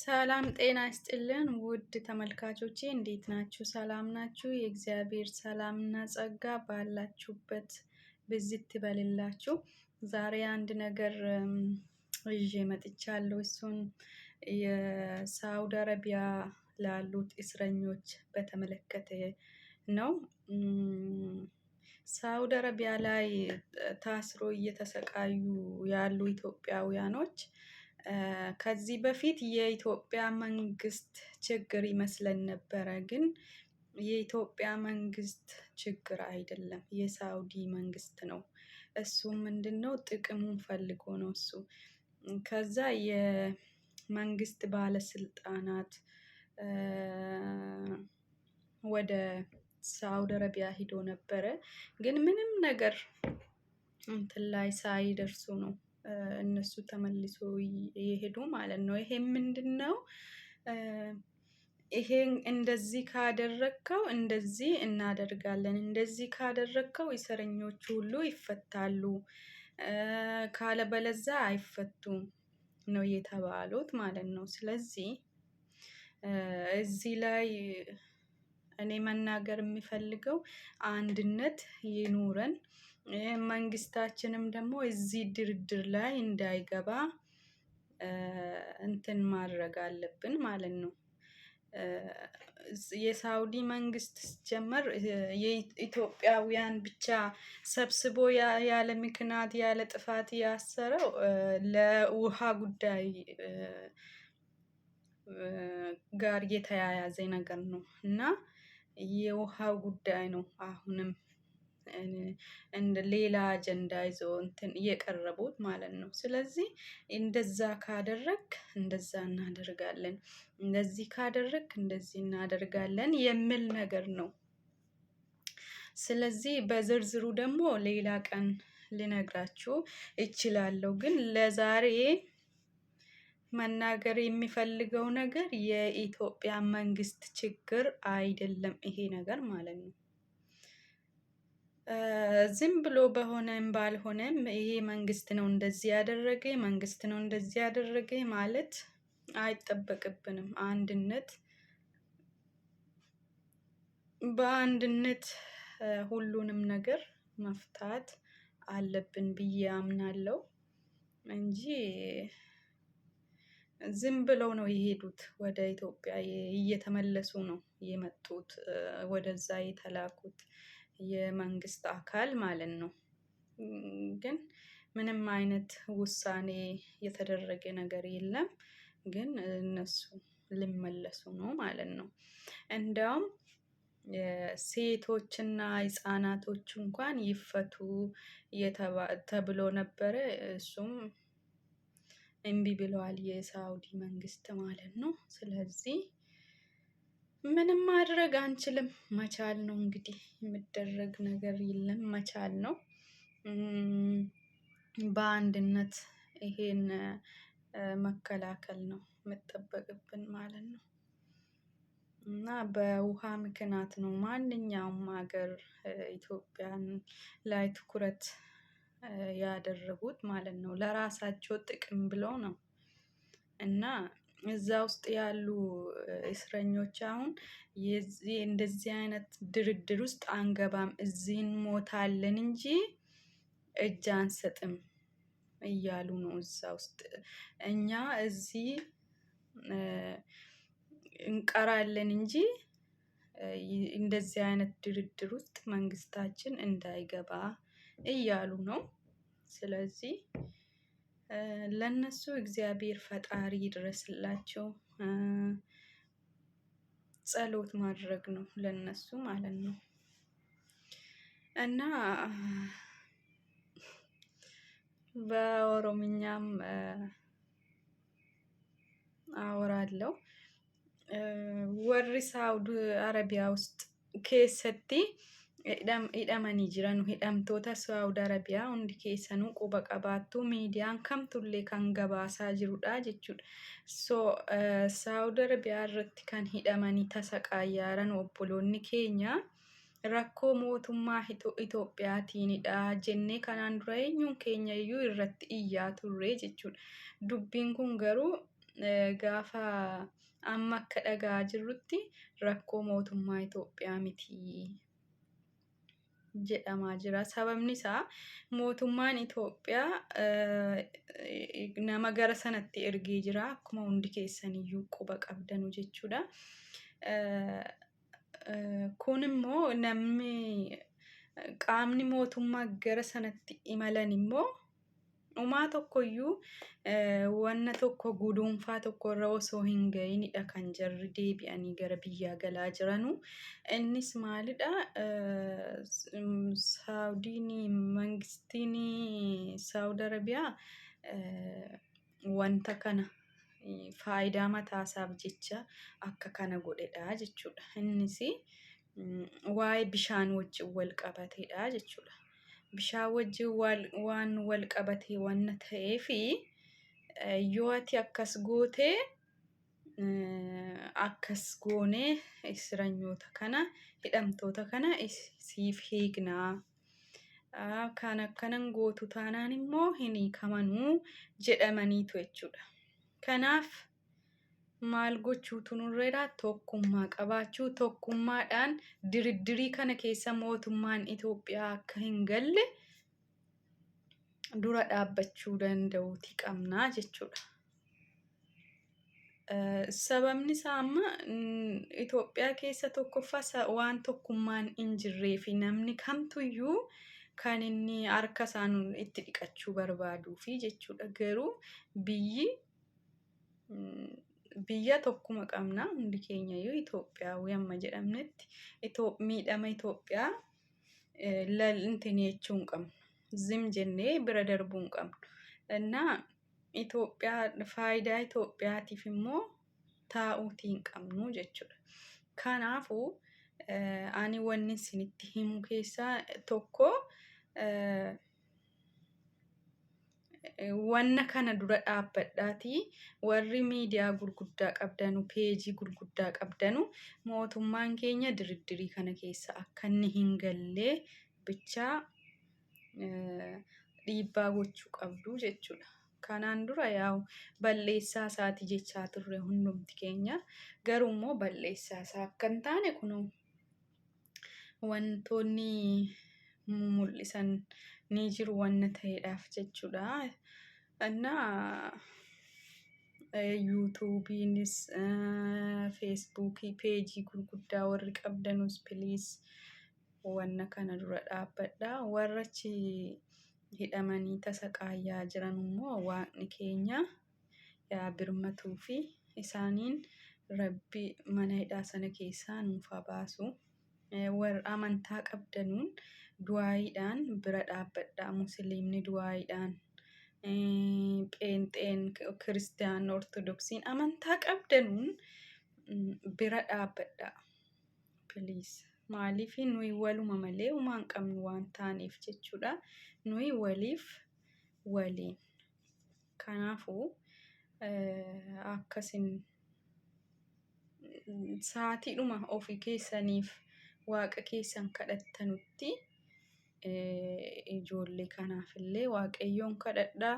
ሰላም ጤና ይስጥልን ውድ ተመልካቾቼ እንዴት ናችሁ? ሰላም ናችሁ? የእግዚአብሔር ሰላምና ጸጋ ባላችሁበት ብዝት ይበልላችሁ። ዛሬ አንድ ነገር ይዤ መጥቻለሁ። እሱን የሳውዲ አረቢያ ላሉት እስረኞች በተመለከተ ነው። ሳውዲ አረቢያ ላይ ታስሮ እየተሰቃዩ ያሉ ኢትዮጵያውያኖች ከዚህ በፊት የኢትዮጵያ መንግስት ችግር ይመስለን ነበረ። ግን የኢትዮጵያ መንግስት ችግር አይደለም፣ የሳውዲ መንግስት ነው። እሱ ምንድነው ጥቅሙን ፈልጎ ነው እሱ። ከዛ የመንግስት ባለስልጣናት ወደ ሳውዲ አረቢያ ሂዶ ነበረ። ግን ምንም ነገር እንትን ላይ ሳይደርሱ ነው እነሱ ተመልሶ የሄዱ ማለት ነው። ይሄ ምንድነው? ይሄን እንደዚህ ካደረግከው እንደዚህ እናደርጋለን፣ እንደዚህ ካደረግከው እስረኞቹ ሁሉ ይፈታሉ፣ ካለበለዛ አይፈቱም ነው የተባሉት ማለት ነው። ስለዚህ እዚህ ላይ እኔ መናገር የሚፈልገው አንድነት ይኑረን። መንግስታችንም ደግሞ እዚህ ድርድር ላይ እንዳይገባ እንትን ማድረግ አለብን ማለት ነው። የሳውዲ መንግስት ሲጀመር የኢትዮጵያውያን ብቻ ሰብስቦ ያለ ምክንያት ያለ ጥፋት ያሰረው ለውሃ ጉዳይ ጋር የተያያዘ ነገር ነው እና የውሃው ጉዳይ ነው አሁንም እንደ ሌላ አጀንዳ ይዞ እንትን እየቀረቡት ማለት ነው። ስለዚህ እንደዛ ካደረግክ እንደዛ እናደርጋለን፣ እንደዚህ ካደረግክ እንደዚህ እናደርጋለን የሚል ነገር ነው። ስለዚህ በዝርዝሩ ደግሞ ሌላ ቀን ልነግራችሁ እችላለሁ። ግን ለዛሬ መናገር የሚፈልገው ነገር የኢትዮጵያ መንግስት ችግር አይደለም ይሄ ነገር ማለት ነው። ዝም ብሎ በሆነም ባልሆነም ይሄ መንግስት ነው እንደዚህ ያደረገ፣ መንግስት ነው እንደዚህ ያደረገ ማለት አይጠበቅብንም። አንድነት በአንድነት ሁሉንም ነገር መፍታት አለብን ብዬ አምናለሁ እንጂ ዝም ብለው ነው የሄዱት። ወደ ኢትዮጵያ እየተመለሱ ነው የመጡት፣ ወደዛ የተላኩት የመንግስት አካል ማለት ነው። ግን ምንም አይነት ውሳኔ የተደረገ ነገር የለም። ግን እነሱ ሊመለሱ ነው ማለት ነው። እንዲያውም ሴቶችና ህጻናቶች እንኳን ይፈቱ ተብሎ ነበረ። እሱም እምቢ ብለዋል የሳውዲ መንግስት ማለት ነው። ስለዚህ ምንም ማድረግ አንችልም። መቻል ነው እንግዲህ፣ የሚደረግ ነገር የለም፣ መቻል ነው። በአንድነት ይሄን መከላከል ነው የሚጠበቅብን ማለት ነው። እና በውሃ ምክንያት ነው ማንኛውም ሀገር ኢትዮጵያን ላይ ትኩረት ያደረጉት ማለት ነው። ለራሳቸው ጥቅም ብለው ነው። እና እዛ ውስጥ ያሉ እስረኞች አሁን የዚህ እንደዚህ አይነት ድርድር ውስጥ አንገባም፣ እዚህ እንሞታለን እንጂ እጅ አንሰጥም እያሉ ነው። እዛ ውስጥ እኛ እዚህ እንቀራለን እንጂ እንደዚህ አይነት ድርድር ውስጥ መንግስታችን እንዳይገባ እያሉ ነው። ስለዚህ ለነሱ እግዚአብሔር ፈጣሪ ይድረስላቸው። ጸሎት ማድረግ ነው ለነሱ ማለት ነው። እና በኦሮምኛም አወራለሁ። Warri Saawud Arabiyaa ውስጥ keessatti hidhamanii jiran hidhamtoota Saawud Arabiyaa hundi keessanuu quba qabaattu, miidiyaan kamtullee kan gabaasaa jirudha jechuudha. So Saawud Arabiyaa irratti kan hidhamanii tasaqaayyaaran obboloonni keenya rakkoo mootummaa Itoophiyaatiinidha jennee kanaan dura eenyuun keenya iyyuu irratti iyyaa turre jechuudha. Dubbiin kun garuu Gaafa amma akka dhaga'aa jirrutti rakkoo mootummaa Itoophiyaa miti jedhamaa jira. Sababni isaa mootummaan Itoophiyaa nama gara sanatti ergee jira. Akkuma hundi keessaniyyuu quba qabdanu jechuudha. Kun immoo namni qaamni mootummaa gara sanatti imalan immoo dhumaa tokkoyyuu wanna tokko guduunfaa tokko irra osoo hin gahinidha kan jarri deebi'anii gara biyyaa galaa jiranu. Innis maalidha? Saawudiin, mangistiin Saawud Arabiyaa wanta kana faayidaa mataasaaf jecha akka kana godhedha jechuudha. Innis waa'ee bishaan wajjin wal qabatedha jechuudha. Bishaan wajjin waan wal qabatee wanna ta'eefi yoo ati akkas gootee, akkas goonee isiranyoota kana, hidhamtoota kana siif hiiknaa. Kan akkanan gootu taanaan immoo hin hiikamanuu jedhamaniitu jechuudha. Kanaaf maal gochuutu nurra jira? Tokkummaa qabaachuu, tokkummaadhaan diriddirii kana keessa mootummaan Itoophiyaa akka hin galle dura dhaabbachuu danda'uuti qabnaa jechuudha. Sababni isaa amma Itoophiyaa keessa tokkoffaa waan tokkummaan hin jirree fi namni kamtuyyuu kan inni harka isaan itti dhiqachuu barbaaduufi jechuudha. Garuu biyyi biyya tokkuma qabna, hundi keenyayyuu Itoophiyaawii amma jedhamnetti miidhama Itoophiyaa intin jechuu hin qabnu. Zim jennee bira darbuu hin qabnu. Innaa Itoophiyaa faayidaa Itoophiyaatiif immoo taa'uutii hin qabnu jechuudha. Kanaafuu ani wanni isinitti himu keessaa tokko wanna kana dura dhaabbadhaatii warri miidiyaa gurguddaa qabdanu, peejii gurguddaa qabdanu, mootummaan keenya diriddirii kana keessa akka inni hin gallee bichaa dhiibbaa gochuu qabdu jechuudha. Kanaan dura yaa'u balleessaa isaati jechaa turre hundumti keenya. Garuu immoo balleessaa isaa akka hin taane kunoo wantoonni mul'isan ni jiru wanna ta'eedhaaf jechuudha. Innaa YouTubeiinis, Facebookii, peejii gurguddaa warri qabdanus, please wanna kana dura dhaabbadha. Warra achi hidhamanii tasaqaayyaa jiran immoo waaqni keenya yaa birmatuu fi isaaniin Rabbi mana hidhaa sana keessaa nuuf haa baasu. Warra amantaa qabdanuun du'aayiidhaan bira dhaabbadha. Musliimni du'aayiidhaan, pheenxeen, kiristiyaan, ortodoksiin amantaa qabdanuun bira dhaabbadha. Please. Maaliif nuyi waluma malee homaa hin qabnu waan taaneef jechuudha. Nuyi waliif waliin. Kanaafuu akkasin sa'aatiidhuma ofii keessaniif waaqa keessan kadhattanutti ijoollee kanaaf illee waaqayyoon kadhadhaa.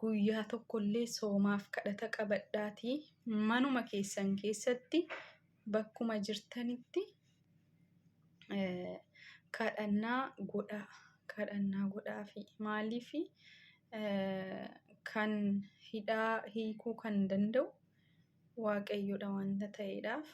Guyyaa tokkollee soomaaf kadhata qabadhaatii manuma keessan keessatti bakkuma jirtanitti kadhannaa godhaa. Kadhannaa godhaafi. Maaliifi kan hidhaa hiikuu kan danda'u waaqayyoodha waanta ta'eedhaaf.